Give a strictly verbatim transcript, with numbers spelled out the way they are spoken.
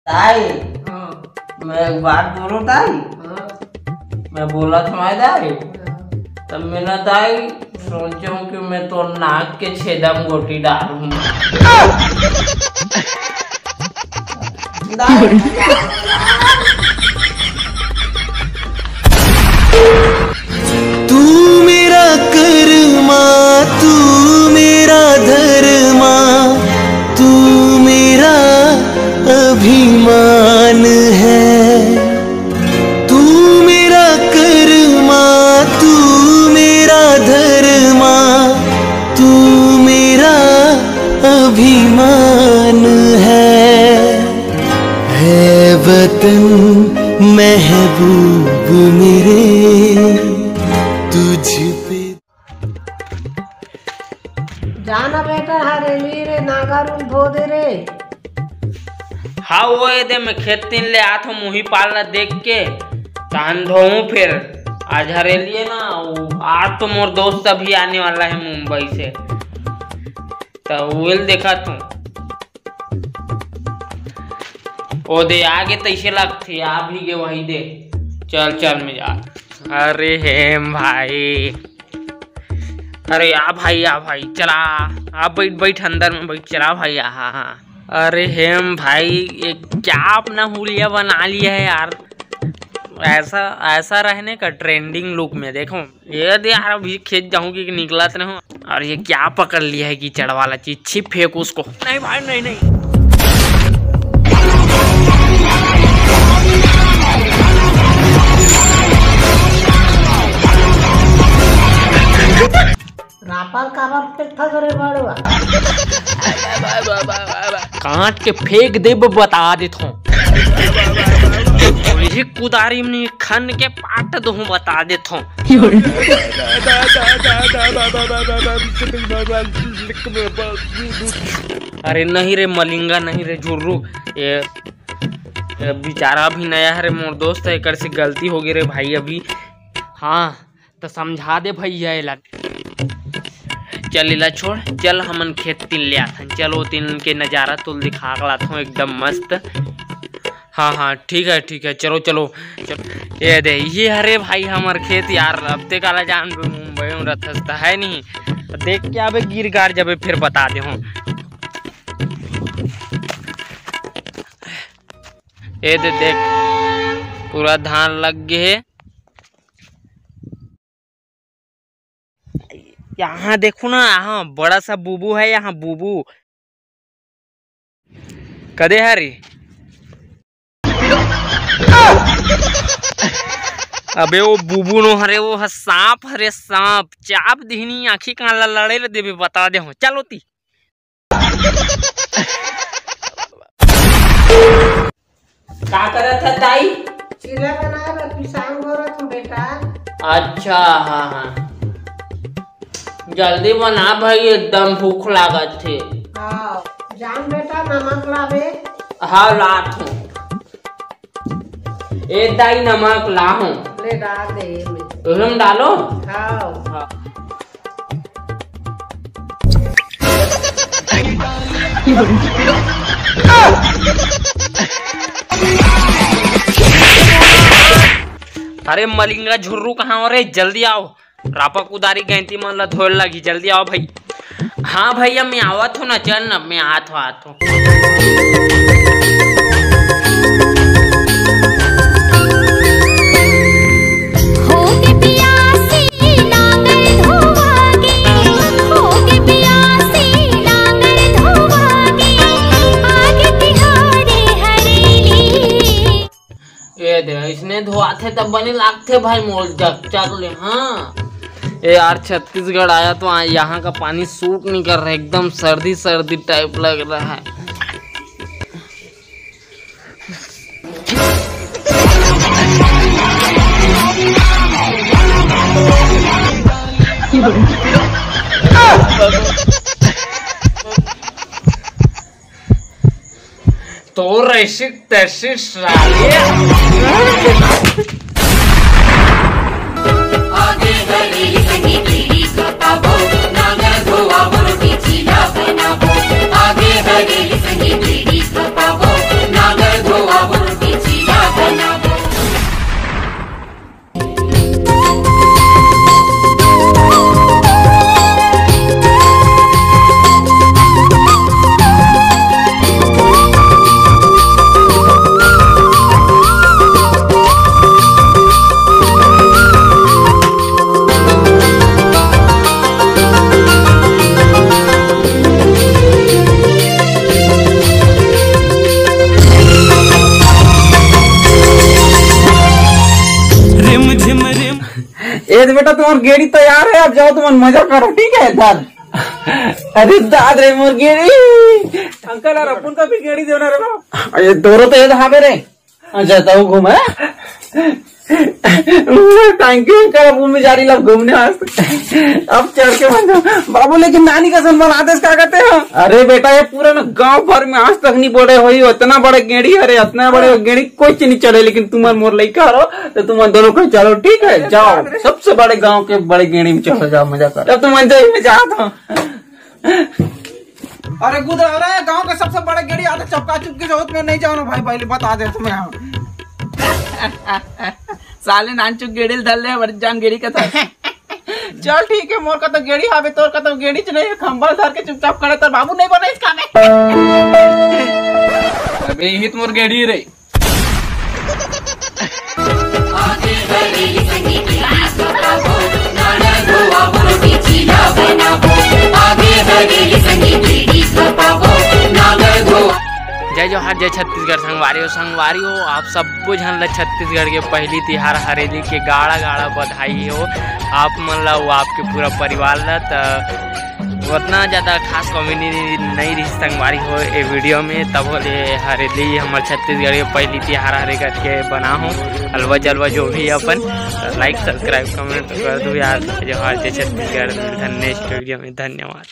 ताई, हाँ। मैं एक बात बोलूं ताई? हाँ। मैं बोला था मैं ताई? हाँ। तब मैं ना ताई सोचूं कि मैं तो नाक के छेदम गोटी डालूं। तू मेरा कर्मा, तू मेरा धर्मा, तू मेरा अभिमान है। तू मेरा कर्मा, तू मेरा धर्मा, तू मेरा अभिमान है। है वतन महबूब मेरे, तुझ पे। जाना बेटा, हरेली रे, नांगर उन धो दे रे। हाँ, वो ये दे, मैं खेत तीन ले आत हूँ, मुही पाल ला देख के, तहन धोऊं फिर। आज हरेली हे ना, वो आज तो मोर दोस्त अभी आने वाला है मुंबई से, तो वो देखा तू। ओ दे, आगे तैसे लगथे, आ भी गे वही दे। चल, चल, मैं जा। अरे हेम भाई, अरे आ भाई, आ भाई, चला, आ बैठ, बैठ, अंदर में बैठ, चला भाई, आ, हाँ, हाँ। अरे हेम भाई, ये क्या अपना हुलिया बना लिया है यार? ऐसा, ऐसा रहने का ट्रेंडिंग लुक में, देखो। ये दे यार, अभी खेत जाऊं कि निकलत नहीं हूँ। और ये क्या पकड़ लिया है कीचड़ वाला चीज? छी, फेंक उसको। नहीं भाई, नहीं, नहीं। रापा ल काबर फेंकथस रे बड़वा? काट के फेंक देब, बता देथों। वही कुदारी में खन के पाट दूं, बता देथों। अरे नहीं रे मलिंगा, नहीं रे झुर्रू, ये, ये बेचारा अभी नया है रे मोर दोस्त, एकर से गलती हो गई रे भाई अभी। हाँ, तो समझा दे भैया एला। चल एला छोड़, चल हमन खेत तीन ले आथन। चल ओ तीन के नजारा तो दिखा के लाथों एकदम मस्त। हाँ, हाँ, ठीक है, ठीक है, चलो, चलो, चलो। ये दे, ये हरे भाई हमर खेत यार, अब ते काला जान मुंबई में रहथस त है नहीं। देख के आबे, गिर गार जबे फिर बता देहूँ। ये दे देख, पूरा धान लग गए है। यहाँ देखो ना, यहाँ बड़ा सा बुबू है, यहाँ बुबू। कदे हरी? अबे वो बुबू नो हरे, वो ह सांप हरे, सांप। चाप दिहनी आँखी कान ला लड़े ले देबे, बता दे हूँ। चलो ती। का करत ह दाई? चिला बनाए बर पिसान घोरत हूँ बेटा। अच्छा, हाँ, हाँ, जल्दी बना भाई, एकदम भूख लागत हे। हाँ, जान बेटा, नमक लाबे। हाँ, लात हूँ। ए दाई, नमक लाहूं। ले डाल दे एमे। एमे डालो। हाँ। हाँ। अरे मलिंगा झुर्रू, कहाँ हो रे? जल्दी आओ। रापा कुदारी गैंती मन ला धोए लागी, जल्दी आओ भाई। हाँ भैया, मैं आवत हूँ ना, चल ना, मैं आत हूँ, आत हूँ। होगे पियासी नांगर धोवागे, होगे पियासी नांगर धोवागे, आगे तिहारे हरेली। ए दे, अइसने धोआथे त बने लागथे भाई मोर चकचक ले, हाँ। ए यार, छत्तीसगढ़ आया तो आ, यहाँ का पानी सूट नहीं कर रहा है, एकदम सर्दी सर्दी टाइप लग रहा है। तोर ऐसी तैसी साले। आगे हरेली संगे बीड़ी खपाबो, नांगर धोआबो, रोटी चीला बनाबो। आगे हरेली संगे बीड़ी खपाबो, नांगर धो ये तो बेटा, तुम्हार गेड़ी तैयार है, अब जाओ, तुम मजा करो, ठीक है? दाद। अरे दाद रे, मोर गेड़ी। अंकल, यार, अपन का भी गेड़ी देना रे बा। अरे, तोरो तो ये तो हावे रे। अच्छा, तो घूम, है? Thank you अंकल, अब मैं जा रही ला घूमने आज। अब चढ़ के मजा। बाबू, लेकिन नानी कसम बना दे, क्या कहते हैं? अरे बेटा, ये पूरा ना गांव भर में आज तक नहीं बड़े हुई, इतना बड़े गेड़ी, अरे इतना बड़े गेड़ी कोई चीज नहीं चढ़े, लेकिन तुम मोर लइका रहो, तो तुम दोनों को चलो, ठीक है? जाओ, सबसे बड़े गांव के बड़े गेड़ी में चलो, जाओ, मजा करो। अब तुम अंदर ही में जाओ तो। अरे गुदरा रे, गांव के सबसे बड़े गेड़ी आते चपका चुपके से होत में नहीं जानो भाई, पहले बता दे तुम्हें हम। साले नानचुक गेड़ी धर ले, बड़ जान गेड़ी का था। चल ठीक है, मोर का तो गेड़ी हावे, तोर का तो गेड़ी च नहीं है, खंबल धर के चुपचाप खड़े, तर बाबू नहीं बने इसका में। अबे यही तो मोर गेड़ी रे। जय जोहार, जय छत्तीसगढ़ संगवारी हो, संगवारी हो, आप सब्बो झन ल छत्तीसगढ़ के पहली तिहार हरेली के गाड़ा गाड़ा बधाई हो। आप मन ला, वो आपके पूरा परिवार ला, त उतना ज्यादा खास कॉमेडी नहीं रही संगवारी हो ए वीडियो में, तब ले हरेली हमर छत्तीसगढ़ के पहली तिहार हरे करके बना हो। अलवा जलवा जो भी अपन, like, subscribe, comment कर दो यार। जय जोहार, जय छत्तीसगढ़, मिलथन next वीडियो में, धन्यवाद।